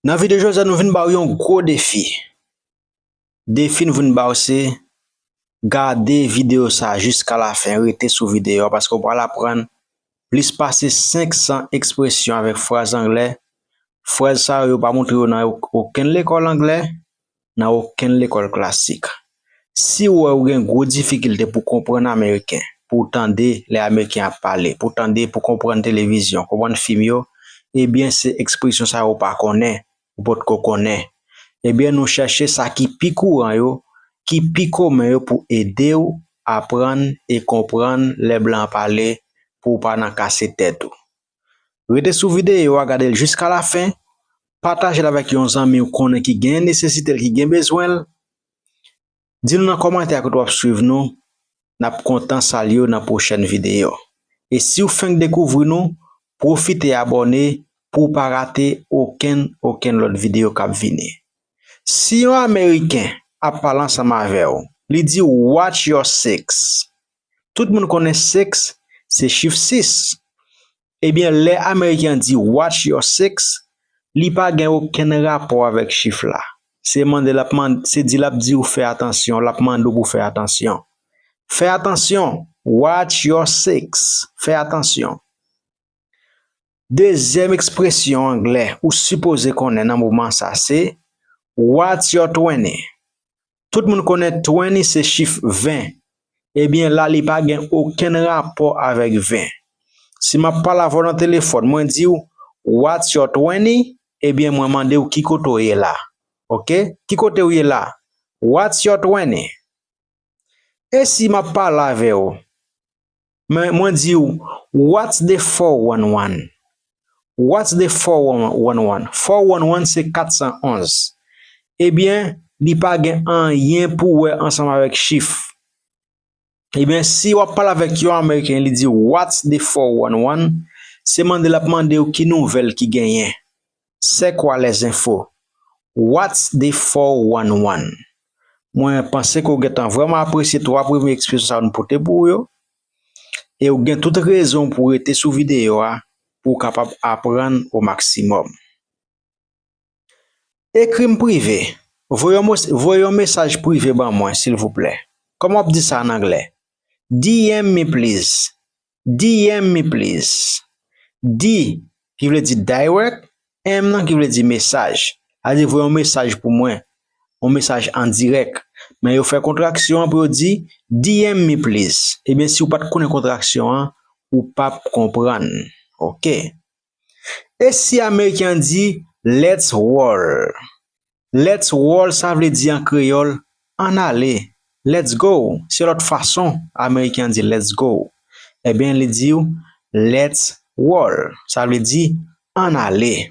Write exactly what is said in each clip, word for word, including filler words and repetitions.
Nan videyo jodi a, nou vin ba w yon gwo defi. Defi nou vin ba w se gade videyo sa a jiska lafen, rete sou videyo a, paske w pral aprann plis pase senk san ekspresyon avèk fraz anglè. Fraz sa yo, yo pa montre yo nan okenn lekòl anglè, nan okenn lekòl klasik. Si w wè ou gen gwo difikilte pou konprann ameriken, pou w tande lè ameriken ap pale, pou w tande, pou w konprann televizyon, konprann fim yo, ebyen, se ekspresyon sa yo w pa konnen, ou potko konnen. Ebyen, nou chèche sa ki pi kouran yo, ki pi komen yo pou ede w aprann e konprann lè blan an pale, pou w pa nan kase tèt ou. Rete sou videyo a, gade l jiska lafen, pataje l avèk yon zanmi w konnen ki gen nesesite l, ki gen bezwen l. Di nou nan kòmantè a kote w ap swiv nou, n ap kontan salye w nan pwochèn videyo. E si w fenk dekouvri nou, pwofite abòne pou w pa rate okenn, okenn lòt videyo k ap vini. Si yon ameriken ap pale ansanm avè w, li di w, "Watch your six." Tout moun konnen six se chif sis. Ebyen, lè ameriken an di "Watch your six", li pa gen okenn rapò avèk chif la. Se mande l ap mande, se di l ap di w "Fè atansyon", l ap mande w pou w fè atansyon. Fè atansyon, "Watch your six", fè atansyon. Dezyèm ekspresyon anglè ou sipoze konnen nan moman sa se "What's your twenty?" Tout moun konnen twenty se chif ven. Ebyen, la li pa gen okenn rapò avèk ven. Si m ap pale avè w nan telefòn, mwen di w, "What's your twenty?" Ebyen, mwen mande w ki kote w ye la. Oke? Ki kote w ye la? "What's your twenty?" E si m ap pale avè w, mwen, mwen di w, "What's the four one one?" What's the four one one? Four one one se kat san onz. Ebyen, li pa gen anyen pou wè ansanm avèk chif. Ebyen, si w ap pale avèk yon ameriken, li di, "What's the four one one?" Se mande l ap mande w ki nouvèl ki genyen. C'est quoi les infos? What's the four one one? Mwen panse ke w gentan vrèman apresye twa premye ekspresyon sa yo nou pote pou ou yo. E w gen tout rezon pou w rete sou videyo a pou w kapab aprann o maksimòm. Ekri m prive. Voye yon mos-, voye yon mesaj prive ban mwen, silvouplè. Kòman w ap di sa an anglè? D M me, please. D M me, please. D, ki vle di direct, M nan ki vle di mesaj. Sa vle di voye yon mesaj pou mwen. Yon mesaj an dirèk. Men yo fè kontraksyon an pou yo di, "D M me, please." Ebyen, si w pa t konnen kontraksyon an, ou p ap konprann. Oke. E si ameriken an di, "Let's roll"? "Let's roll", sa vle di an kreyòl, "Ann ale." "Let's go", se lòt fason ameriken an di "Let's go". Ebyen, li di w, "Let's roll", sa vle di, "Ann ale."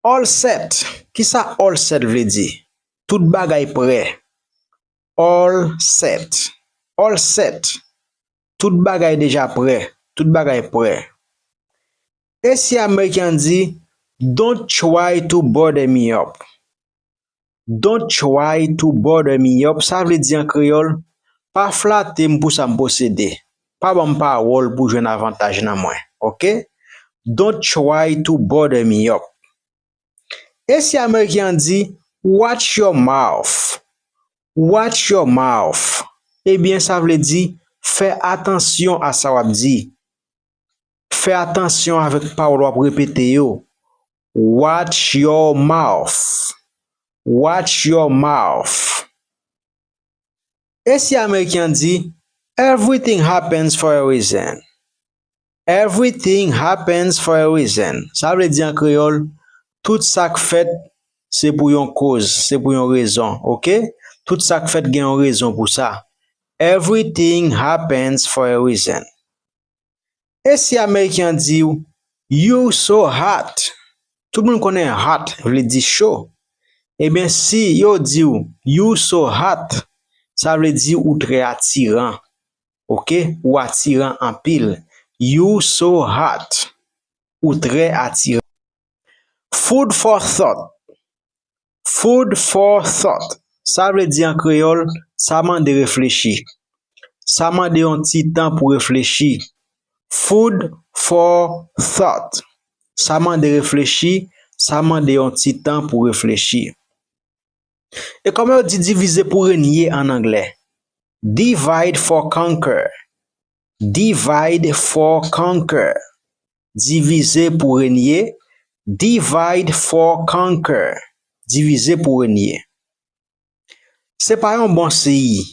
All set. Kisa all set vle di? Tout bagay prè. All set. All set. Tout bagay deja prè. Tout bagay prè. E si ameriken an di, "Don't try to butter me up"? "Don't try to butter me up", sa vle di an kreyòl, "Pa flate m pou sa m posede. Pa ban m pawòl pou jwenn avantaj nan mwen." Oke? "Don't try to butter me up." E si ameriken an di, "Watch your mouth"? "Watch your mouth". Ebyen, sa vle di, fè atansyon a sa w ap di. Fè atansyon avèk pawòl w ap repete yo. "Watch your mouth". "Watch your mouth". E si ameriken an di, "Everything happens for a reason"? "Everything happens for a reason". Sa vle di an kreyòl, tout sa k fèt, se pou yon koz, se pou yon rezon, oke? Tout sa k fèt gen yon rezon pou sa. "Everything happens for a reason". E si ameriken an di w, "You so hot"? Tout moun konnen hot vle di cho. Ebyen, si yo di w, "You so hot", sa vle di ou trè atiran. Oke? Ou atiran anpil. "You so hot". Ou trè atiran. Food for thought. Food for thought. Sa vle di an kreyòl, sa mande reflechi. Sa mande yon ti tan pou reflechi. Food for thought. Sa mande reflechi, Sa mande yon ti tan pou reflechi. E kòman yo di divize pou renye an anglè? Divide for conquer. Divide for conquer. Divize pou renye. Divide for conquer. Divize pou renye. Se pa yon bon siy.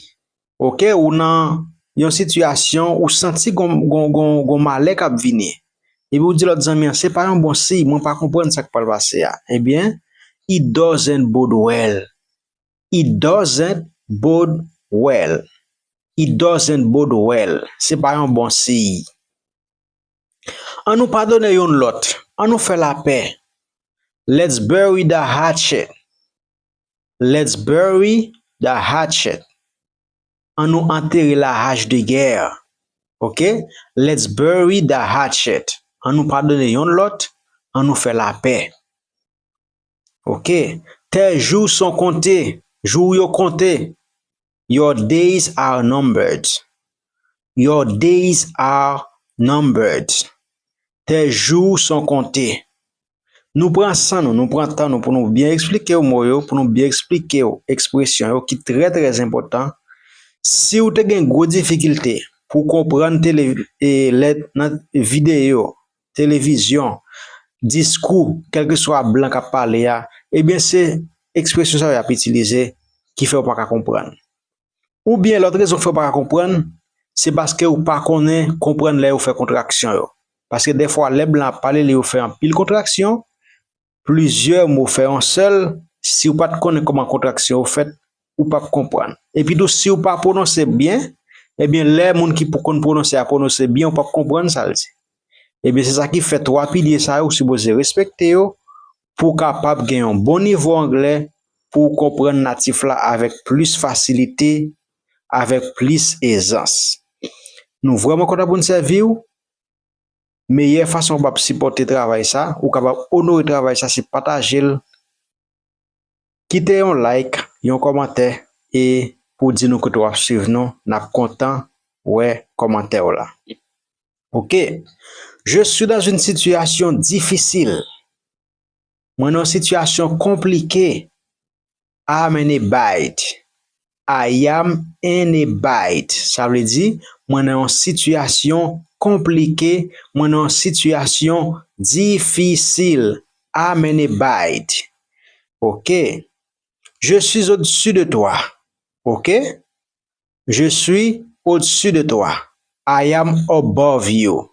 Oke, ou nan yon sitiyasyon, ou santi gon, gon, gon, gon malè k ap vini. Epi ou di lòt zanmi an, se pa yon bon siy, mwen pa konprann sa k pral pase a. Ebyen, it doesn't bode well. It doesn't bode well. It doesn't bode well. Se pa yon bon siy. An nou padone youn lòt. An nou fè lapè. Let's bury the hatchet. Let's bury the hatchet. An nou antere la hache de guerre. Oke? Let's bury the hatchet. An nou padone youn lòt. An nou fè lapè. Oke? Tes jours sont comptés. Jou w yo konte. Your days are numbered. Your days are numbered. Tes jours sont comptés. Nou pran san nou, nou pran tan nou pou nou byen eksplike w mo yo, pou nou byen eksplike w ekspresyon yo ki trè, trè enpòtan. Si w te gen gwo difikilte pou w konprann tele, e, lè, nan videyo, televizyon, diskou, kèlkeswa blan k ap pale a, ebyen, se ekspresyon sa yo y ap itilize ki fè w pa ka konprann. Oubyen lòt rezon k fè w pa ka konprann, se paske ou pa konnen konprann lè yo fè kontraksyon yo. Paske dèfwa, lè blan ap pale, lè yo fè anpil kontraksyon, plizyè mo fè yon sèl, si w pa t konnen kòman kontraksyon yo fèt, ou p ap konprann. Epitou, si w pa pwononse byen, ebyen, lè moun ki pou konn pwononse a pwononse byen, ou p ap konprann sa l di. Ebyen, se sa ki fè twa pilye sa yo, ou sipoze respekte yo pou w kapab gen yon bon nivo anglè, pou w konprann natif la avèk plis fasilite, avèk plis ezans. Nou vrèman kontan pou n sèvi w. Meyè fason w kapab sipòte travay sa, ou kapab onore travay sa, se pataje l, kite yon like, yon kòmantè, e pou w di nou kote w ap swiv nou, n ap kontan wè kòmantè w la. Oke. Je suis dans une situation difficile. Mwen nan yon sitiyasyon konplike. I'm in a bind. I am in a bind. Sa vle di, mwen nan yon sitiyasyon konplike, mwen nan yon sitiyasyon difisil. I'm in a bind. Oke. Je suis au-dessus de toi. Oke. Je suis au-dessus de toi. I am above you.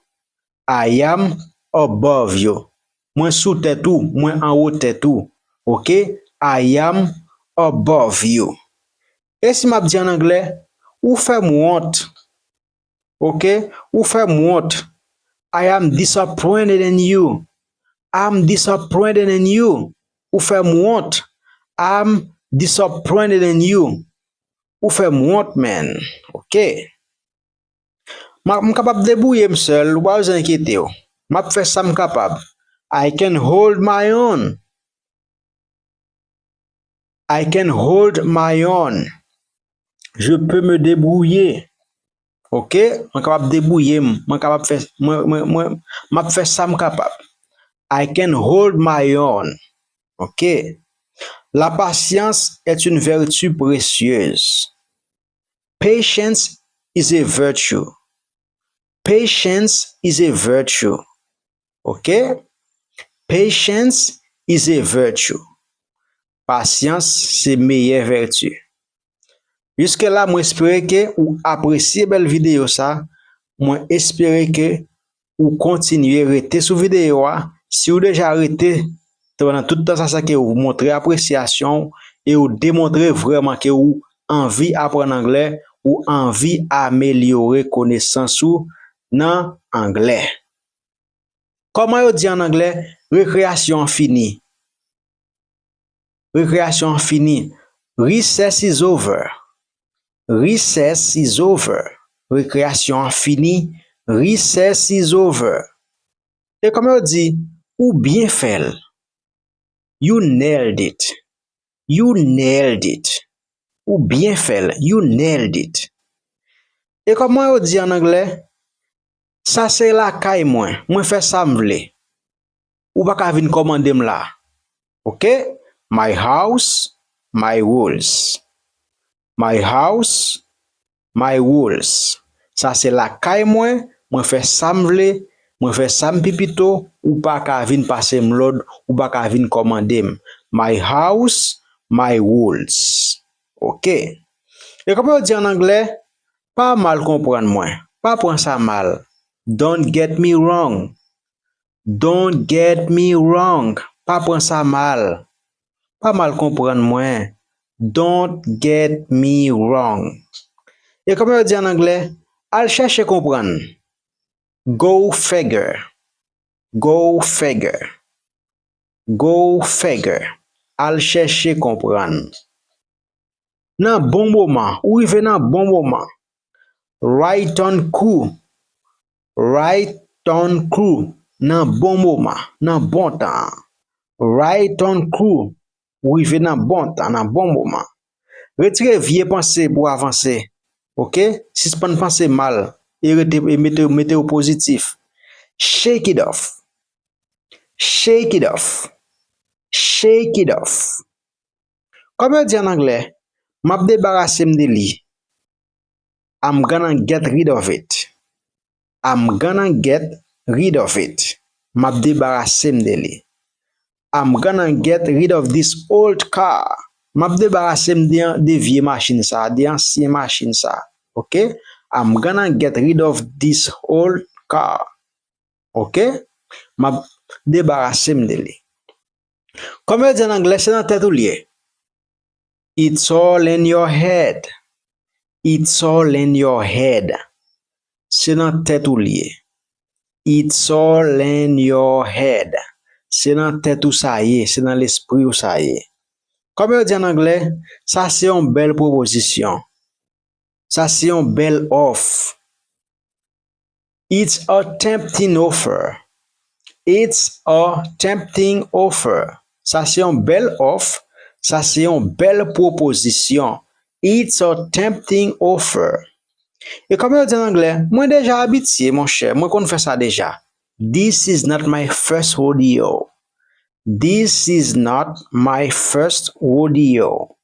I am above you. Mwen sou tèt ou, mwen anwo tèt ou. Oke? I am above you. E si m ap di an anglè, ou fè m wont. Oke? Ou fè m wont. I am disappointed in you. I'm disappointed in you. Ou fè m wont. I'm disappointed in you. Ou fè m wont, man. Oke. M, m kapab debouye m sèl, ou pa bezwen enkyete w. M ap fè sa m kapab. I can hold my own. I can hold my own. Je peux me débrouiller. Oke? Mwen kapab debouye m. Mwen kapab fè, mwen, mwen, mwen, m ap fè sa m kapab. I can hold my own. Oke? La patience est une vertu précieuse. Patience is a virtue. Patience is a virtue. Oke? Patience is a virtue. Pasyans se meyè vèti. Jiske la, mwen espere ke ou apresye bèl videyo sa. Mwen espere ke ou kontinye rete sou videyo a. Si ou deja rete pandan tout tan sa, se ke ou montre apresyasyon w e ou demontre vrèman ke ou anvi aprann anglè, ou anvi amelyore konesans ou nan anglè. Kòman yo di an anglè, rekreyasyon an fini? Rekreyasyon an fini. Recess is over. Recess is over. Rekreyasyon an fini. Recess is over. E kòman yo di, ou byen fè l? You nailed it. You nailed it. Ou byen fè l. You nailed it. E kòman yo di an anglè, sa se lakay mwen. Mwen fè sa m vle. Ou pa ka vin kòmande m la. Ok? My house, my rules. My house, my rules. Sa se lakay mwen, mwen fè sa m vle, mwen fè sa m pi pito, ou pa ka vin pase m lòd, ou pa ka vin kòmande m. My house, my rules. Ok. E kòman yo di an anglè? Pa mal konprann mwen. Pa pran sa mal. Don't get me wrong. Don't get me wrong. Pa pran sa mal. Pa mal konprann mwen. Don't get me wrong. E kòman yo di an anglè? Al chèche konprann. Go figure. Go figure. Go figure. Al chèche konprann. Nan bon moman. Ou rive nan bon moman. Right on cue. Right on cue. Nan bon moman. Nan bon tan. Right on cue. Ou rive nan bon tan, nan bon moman. Retire vye panse pou w avanse. Ok? Sispann panse mal. E rete, e mete, mete w pozitif. Shake it off. Shake it off. Shake it off. Kòman yo di an anglè? M ap debarase m de li. I'm gonna get rid of it. I'm gonna get rid of it. M ap debarase m de li. I'm gonna get rid of this old car. M ap debarase m de, de vye machin sa, de ansyen machin sa. Ok? I'm gonna get rid of this old car. Ok? M ap debarase m de li. Kòman yo di an anglè, se nan tèt ou l ye. It's all in your head. It's all in your head. Se nan tèt ou l ye. It's all in your head. Se nan tèt ou sa ye, se nan lespri w sa ye. Kòman yo di an anglè, sa se yon bèl pwopozisyon. Sa se yon bèl òf. It's a tempting offer. It's a tempting offer. Sa se yon bèl òf. Sa se yon bèl pwopozisyon. It's a tempting offer. E kòman yo di an anglè? Mwen deja abitye, monchè. Mwen konn fè sa deja. This is not my first rodeo. This is not my first rodeo.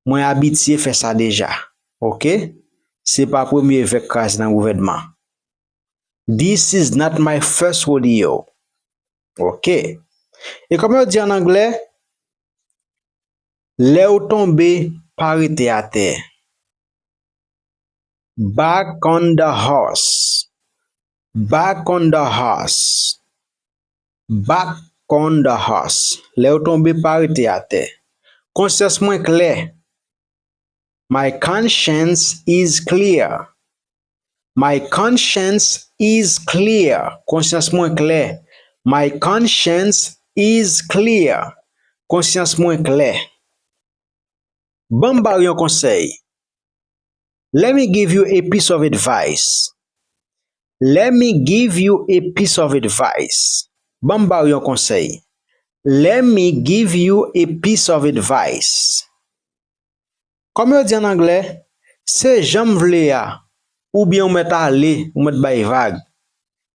Mwen abitye fè sa deja. Ok? Se pa premye vèk kraze nan gouvènman. This is not my first rodeo. Ok. E kòman yo di an anglè? Lè w tonbe, pa rete atè. Back on the horse. Back on the horse. Back on the horse. Lè w tonbe, pa rete atè. Konsyans mwen klè. My conscience is clear. My conscience is clear. Konsyans mwen klè. My conscience is clear. Konsyans mwen klè. Ban m ba w yon konsèy. Let me give you a piece of advice. Let me give you a piece of advice. Ban m ba w yon konsèy. Let me give you a piece of advice. Kòman yo di an anglè? Se jan m vle a, oubyen ou mèt ale, ou mèt bay vag.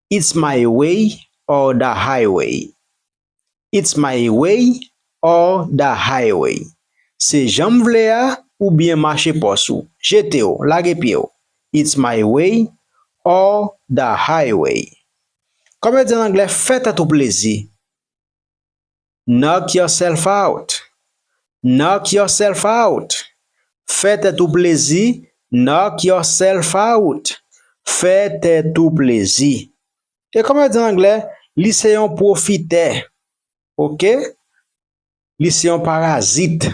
It's my way or the highway. It's my way or the highway. Se jan m vle a, oubyen mache pòs ou. Jete w, lage pye w. It's my way or the highway. Kòman yo di an anglè? Fè tèt ou plezi. Knock yourself out. Knock yourself out. Fè tèt ou plezi. Knock yourself out. Fè tèt ou plezi. E kòman yo di an anglè? Li se yon pwofitè. Ok? Li se yon parazit.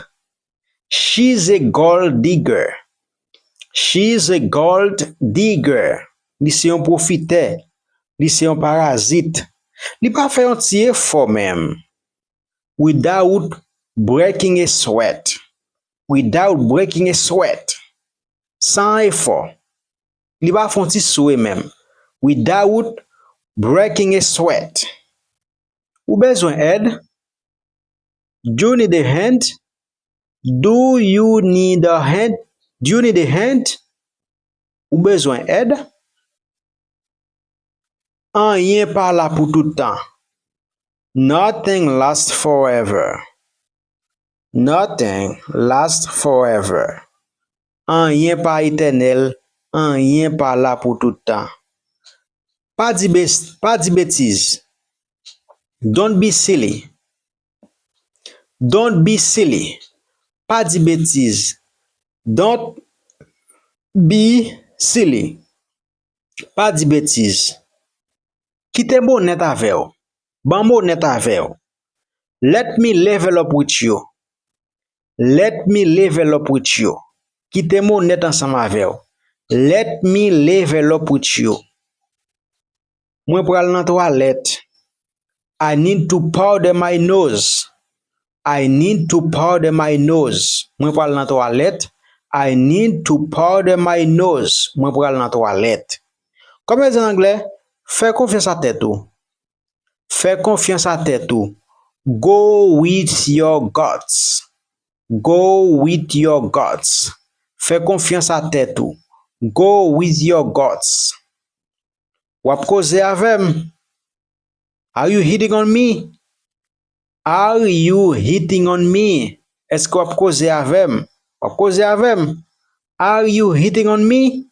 She's a gold digger. She's a gold digger. Li se yon pwofitè. Li se yon parazit. Li pa fè yon ti efò menm. Without breaking a sweat. Without breaking a sweat. San efò. Li pa fè yon ti swe menm. Without breaking a sweat. Ou bezwen èd? Do you need a hand? Do you need a hand? Do you need a hand? Ou bezwen èd? Anyen pa la pou tout tan. Nothing lasts forever. Nothing lasts forever. Anyen pa etènèl, anyen pa la pou tout tan. Pa di bes-, pa di betiz. Don't be silly. Don't be silly. Pa di betiz. Don't be silly. Pa di betiz. Kite m onèt avè w. Ban m onèt avè w. Let me level up with you. Let me level up with you. Kite m onèt ansanm avè w. Let me level up with you. Mwen pral nan twalèt. I need to powder my nose. I need to powder my nose. Mwen pral nan twalèt. I need to powder my nose. Mwen pral nan twalèt. Kòman yo di an anglè? Fè konfyans a tèt ou. Fè konfyans a tèt ou. Go with your guts. Go with your guts. Fè konfyans a tèt ou. Go with your guts. W ap koze avè m? Are you hitting on me? Are you hitting on me? Èske w ap koze avè m? W ap koze avè m? Are you hitting on me?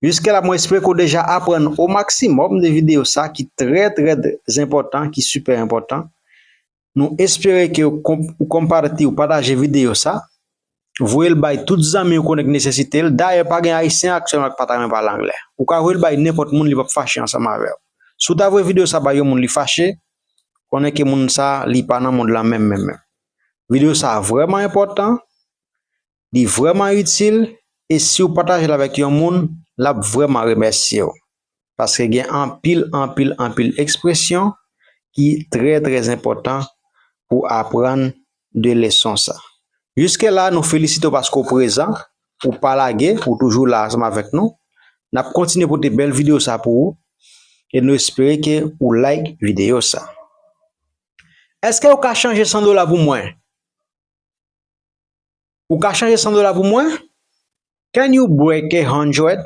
Jiskela, mwen espere ke w deja aprann o maksimòm de videyo sa ki trè, trè enpòtan, ki sipè enpòtan. Nou espere ke w konm-, ou konpati, ou pataje videyo sa. Voye l bay tout zanmi ou konnen ki nesesite l. Dayè, pa gen Ayisyen aktyèlman ki pa ta renmen pale anglè. Ou ka voye l bay nenpòt moun, li p ap fache ansanm avè w. Si w ta voye videyo sa bay yon moun, li fache, konnen ke moun sa, li pa nan mond lan menm, menm, menm. Videyo sa vrèman enpòtan, li vrèman itil, e si w pataje l avèk yon moun, l ap vrèman remèsye w. Paske gen anpil, anpil, anpil ekspresyon ki trè, trè enpòtan pou aprann de leson sa. Jiskela, nou felisite w paske w prezan, ou pa lage, ou toujou la ansanm avèk nou. N ap kontinye pote bèl videyo sa pou ou, e nou espere ke ou like videyo sa. Èske ou ka chanje san dola pou mwen? Ou ka chanje san dola pou mwen? Can you break a hundred?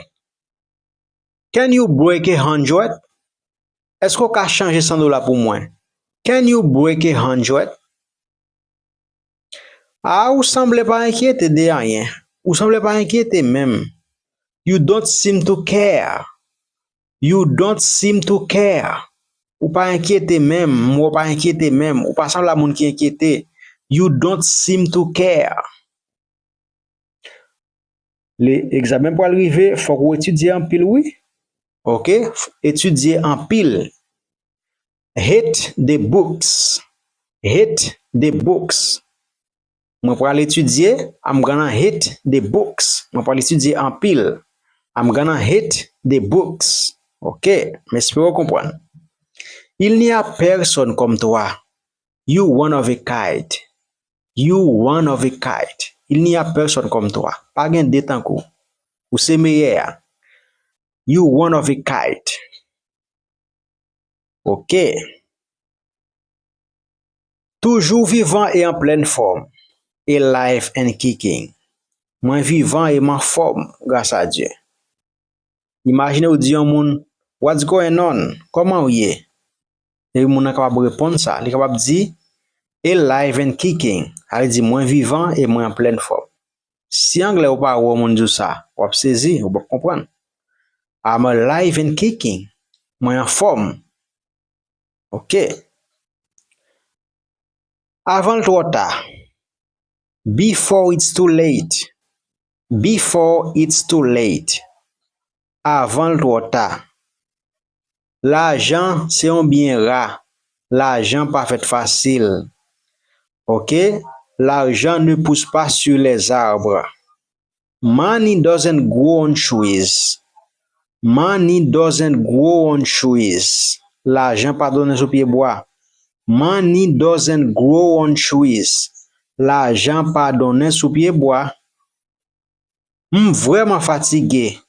Can you break a hundred? Èske w ka chanje san dola pou mwen? Can you break a hundred? A, ou sanble pa enkyete de anyen. Ou sanble pa enkyete menm. You don't seem to care. You don't seem to care. Ou pa enkyete menm, m wè w pa enkyete menm. Ou pa sanble a moun ki enkyete. You don't seem to care. Le egzamen pral rive, fòk ou etidye anpil, wi. Ok? F-, etidye anpil. Hit the books. Hit the books. Mwen pral etidye, I'm gonna hit the books. Mwen pral etidye anpil. I'm gonna hit the books. Ok, m espere w konprann. Il n'y a personne comme toi. You one of a kind. You one of a kind. Il n'y a personne comme toi. Pa gen de tankou w. Ou se meyè a. You one of a kind. Ok. Toujou vivan e an plèn fòm. Alive and kicking. Mwen vivan e m anfòm, gras a Dye. Imajine w di yon moun, "What's going on? Kòman w ye?" Epi moun nan kapab reponn sa. Li kapab di, "Alive and kicking." Sa vle di, "Mwen vivan e mwen an plèn fòm." Si anglè ou pa wè yon moun di w sa, w ap sezi, ou p ap konprann. "I'm alive and kicking." Mwen anfòm. Ok. Avan l twò ta. Before it's too late. Before it's too late. Avan l twò ta. Lajan se yon byen ra. Lajan pa fèt fasil. Ok? L'argent ne pousse pas sur les arbres. Money doesn't grow on trees. Money doesn't grow on trees. Lajan pa donnen sou pye bwa. Money doesn't grow on trees. Lajan pa donnen sou pye bwa. M vrèman fatige.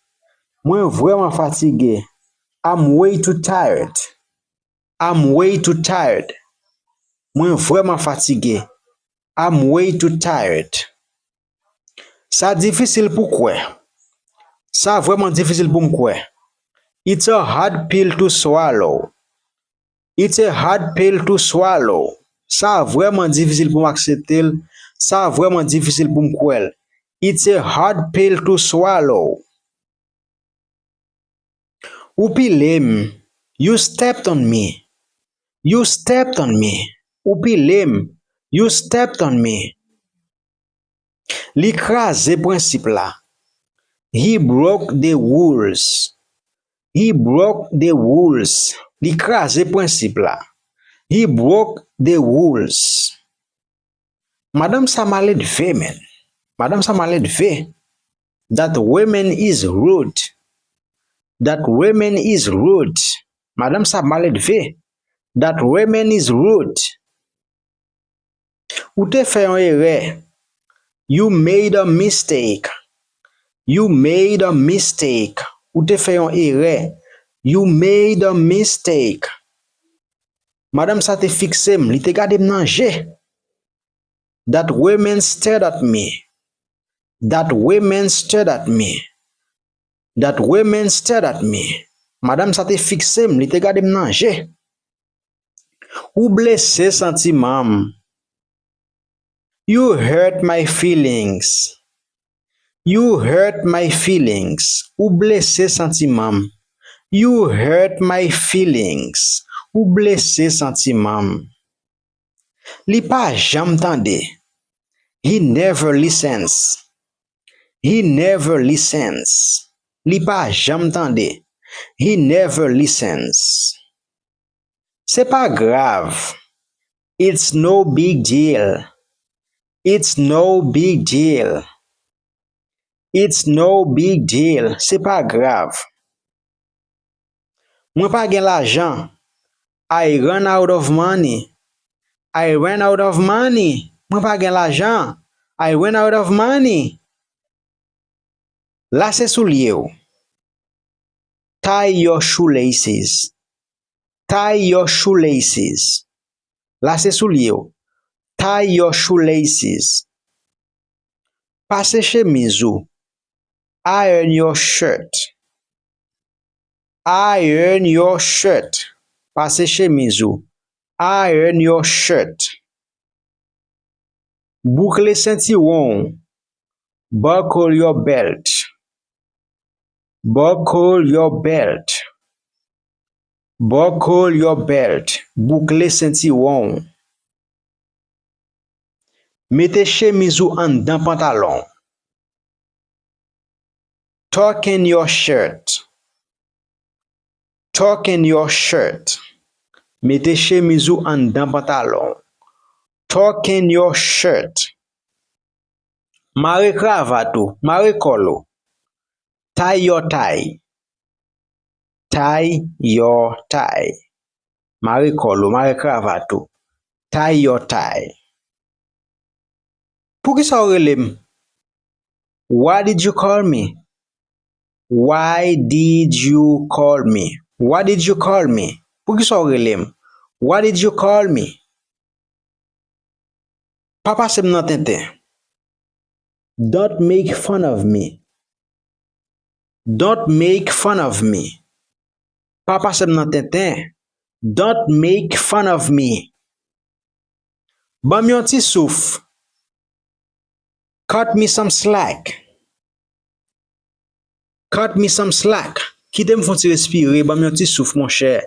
Mwen vrèman fatige. I'm way too tired. I'm way too tired. Mwen vrèman fatige. I'm way too tired. Sa difisil pou kwè. Sa vrèman difisil pou m kwè. It's a hard pill to swallow. It's a hard pill to swallow. Sa vrèman difisil pou m aksepte l. Sa vrèman difisil pou m kwè l. It's a hard pill to swallow. Ou pile m. You stepped on me. You stepped on me. Ou pile m. You stepped on me. Li kraze prensip la. He broke the rules. He broke the rules. Li kraze prensip la. He broke the rules. Madanm sa maledve, men. Madanm sa maledve. That woman is rude. That woman is rude. Madanm sa maledve. That woman is rude. Ou te fè yon erè. You made a mistake. You made a mistake. Ou te fè yon erè. You made a mistake. Madanm sa te fikse m, li te gade m nan je. That woman stared at me. That woman stared at me. That woman stared at me. Madanm sa te fikse m, li te gade m nan je. Ou blese santiman m. You hurt my feelings. You hurt my feelings. Ou blese santiman m. You hurt my feelings. Ou blese santiman m. Li pa janm tande. He never listens. He never listens. Li pa janm tande. He never listens. Se pa grav. It's no big deal. It's no big deal. It's no big deal. Se pa grav. Mwen pa gen lajan. I run out of money. I run out of money. Mwen pa gen lajan. I run out of money. Lase soulye w. Tie your shoelaces. Tie your shoelaces. Lase soulye w. Tie your shoelaces. Pase chemiz ou. Iron your shirt. Iron your shirt. Pase chemiz ou. Iron your shirt. Boukle sentiwon w. Buckle your belt. Buckle your belt. Buckle your belt. Boukle sentiwon w. Mete chemiz ou anndan pantalon w. Tuck in your shirt. Tuck in your shirt. Mete chemiz ou anndan pantalon w. Tuck in your shirt. Mare kravat ou, mare kòl ou. Tie your tie. Tie your tie. Mare kòl ou, mare kravat ou. Tie your tie. Poukisa w rele m? Why did you call me? Why did you call me? Why did you call me? Poukisa w rele m? Why did you call me? Pa pase m nan tenten. Don't make fun of me. Don't make fun of me. Pa pase m nan tenten. Don't make fun of me. Ban m yon ti souf. Cut me some slack. Cut me some slack. Kite m fè yon ti respire, ban m yon ti souf, monchè.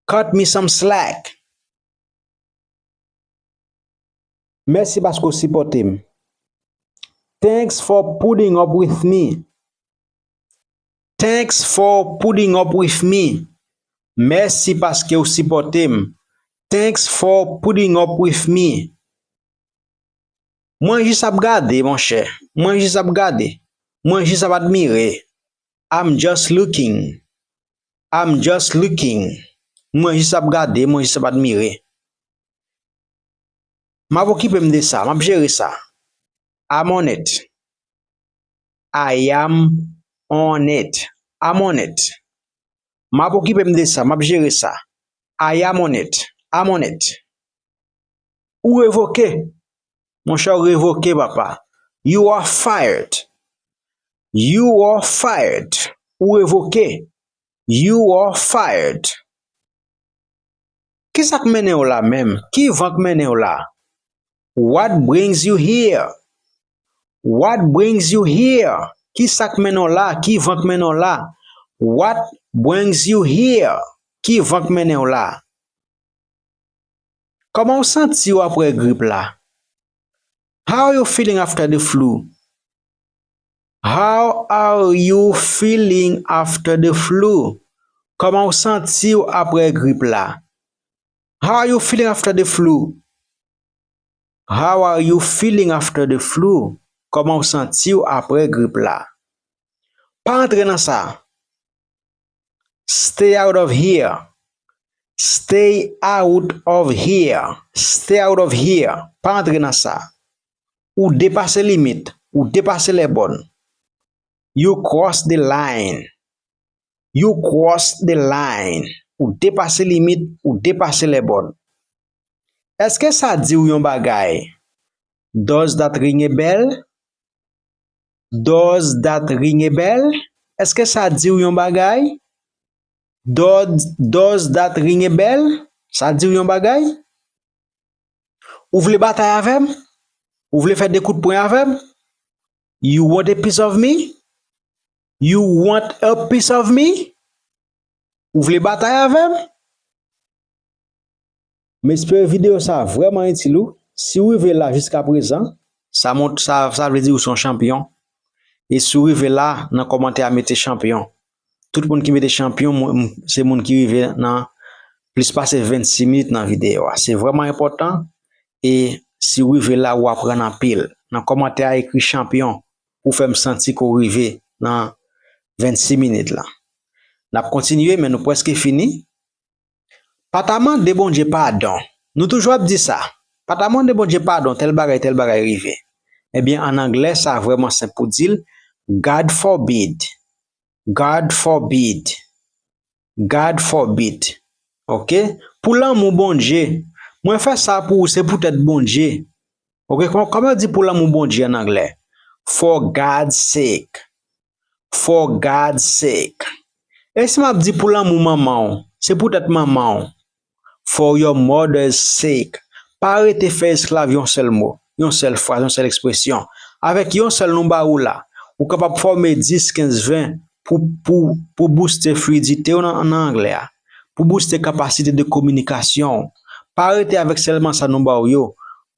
Cut me some slack. Mèsi paske w sipòte m. Thanks for putting up with me. Thanks for putting up with me. Mèsi paske w sipòte m. Thanks for putting up with me. Mwen jis ap gade, monchè. Mwen jis ap gade. Mwen jis ap admire. I'm just looking. I'm just looking. Mwen jis ap gade, mwen jis ap admire. M ap okipe m de sa, m ap jere sa. I'm on it. I am on it. I'm on it. M ap okipe m de sa, m ap jere sa. I am on it. I'm on it. Ou revoke. Monchè, ou revoke, papa. You are fired. You are fired. Ou revoke. You are fired. Ki sa k mennen w la menm? Ki van k mennen w la? What brings you here? What brings you here? Ki sa k mennen w la? Ki van k mennen w la? What brings you here? Ki van k mennen w la? Kòman w santi w apre grip la? How are you feeling after the flu? How are you feeling after the flu? Kòman w santi w apre grip la? How are you feeling after the flu? How are you feeling after the flu? Kòman w santi w apre grip la? Pa antre nan sa. Stay out of here. Stay out of here. Stay out of here. Pa antre nan sa. Ou depase limit. Ou depase lè bòn. You cross the line. You cross the line. Ou depase limit. Ou depase lè bòn. Èske sa di w yon bagay? Does that ring a bell? Does that ring a bell? Èske sa di w yon bagay? Does, does that ring a bell? Sa di w yon bagay? Ou vle batay avè m? Ou vle fè de kout pwen avè m? You want a piece of me? You want a piece of me? Ou vle batay avè m? M espere videyo sa a vrèman itil ou. Si w rive la jiskaprezan, sa mont, sa, sa vle di ou se yon chanpyon. E si w rive la, nan kòmantè a mete chanpyon. Tout moun ki mete chanpyon, mwen, m, se moun ki rive nan plis pase vennsis minit nan videyo a. Se vrèman enpòtan. E si w rive la, ou aprann anpil. Nan kòmantè a, ekri chanpyon pou fè m santi ke w rive nan vennsis minit la. N ap kontinye, men nou prèske fini. Pa ta mande Bondye padon. Nou toujou ap di sa. Pa ta mande Bondye padon, tèl bagay, tèl bagay rive. Ebyen, ann anglè, sa vrèman senp pou di l, God forbid. God forbid. God forbid. Oke? Pou lanmou Bondye. Mwen fè sa pou ou, se poutèt Bondye. Oke? Kòman, kòman yo di pou lanmou Bondye ann anglè? For God's sake. For God's sake. E si m ap di pou lanmou manman w, se poutèt manman w. For your mother's sake. Pa rete fè esklav yon sèl mo, yon sèl fraz, yon sèl ekspresyon. Avèk yon sèl nou ba ou la, ou kapab fòme dis, kenz, ven pou, pou, pou booste fluidite w nan, nan anglè a, pou booste kapasite de kominikasyon w. Pa rete avèk sèlman sa nou ba w yo.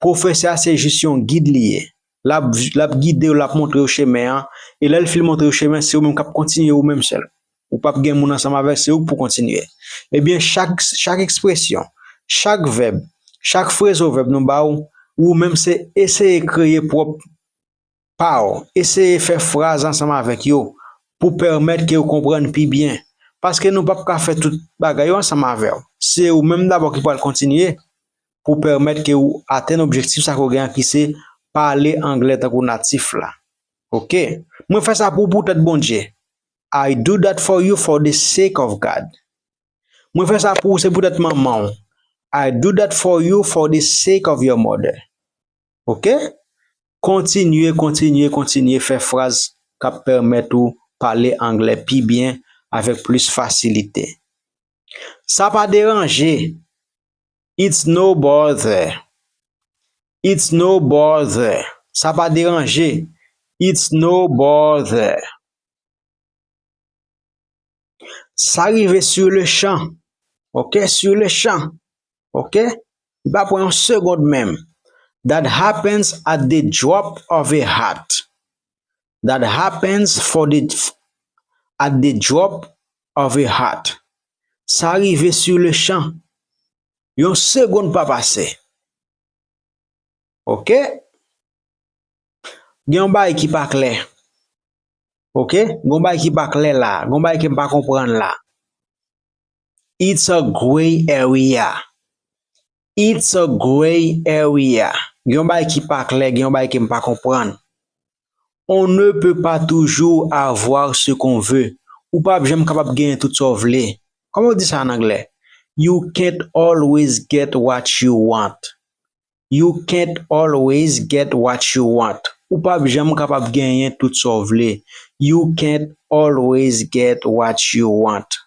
Pwofesè a se jis yon gid li ye. L ap, l ap gide w, l ap montre w chemen an. E lè l fin montre w chemen, se ou menm k ap kontinye ou menm sèl. Ou p ap gen moun ansanm avèk, se ou k pou kontinye. Ebyen, chak, chak ekspresyon, chak vèb, chak frezovèb nou ba w, ou menm se eseye kreye pwòp pa w. Eseye fè fraz ansanm avèk yo pou pèmèt ke w konprann pi byen. Paske nou p ap ka fè tout bagay yo ansanm avè w. Se ou menm dabò ki pral kontinye pou pèmèt ke w atenn objektif sa ke w gen an ki se pale anglè tankou natif la. Oke? Mwen fè sa pou ou poutèt Bondye. I do that for you for the sake of God. Mwen fè sa pou ou se poutèt manman w. I do that for you for the sake of your mother. Oke? Kontinye, kontinye, kontinye fè fraz k ap pèmèt ou pale anglè pi byen avèk plis fasilite. Sa pa deranje. It's no bother. It's no bother. Sa pa deranje. It's no bother. Sa rive sur le champ. Oke, sur le champ. Oke? Li pa pran yon segond menm. That happens at the drop of a hat. That happens for the, at the drop of a hat. Sa rive sur le champ. Yon segond pa pase. Oke? Gen yon bagay ki pa klè. Oke? Gen yon bagay ki pa klè la. Gen yon bagay ke m pa konprann la. It's a gray area. It's a gray area. Gen yon bagay ki pa klè, gen yon bagay ke m pa konprann. On ne peut pas toujours avoir ce qu'on veut. Ou p ap janm kapab genyen tout sa w vle. Kòman yo di sa an anglè? You can't always get what you want. You can't always get what you want. Ou p ap janm kapab genyen tout sa w vle. You can't always get what you want.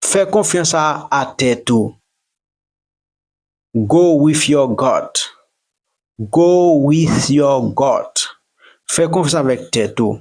Fè konfyans a, a tèt ou. Go with your gut. Go with your gut. Fè konfyans avèk tèt ou.